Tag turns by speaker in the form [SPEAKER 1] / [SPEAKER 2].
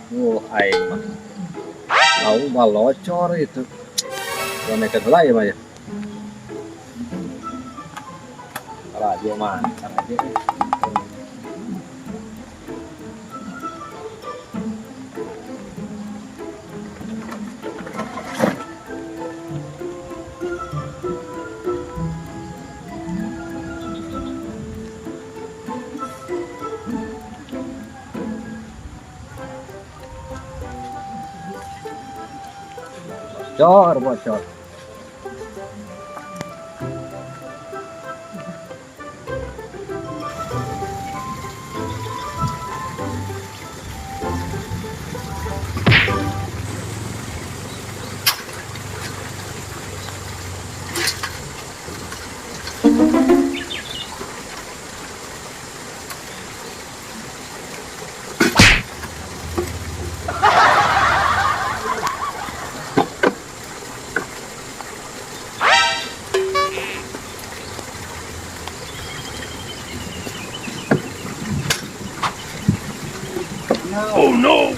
[SPEAKER 1] Duh, aing mah. Lau balocor itu. Boneka heula ya mah ya. Raja mah, raja. Bocor, bocor.
[SPEAKER 2] Oh no!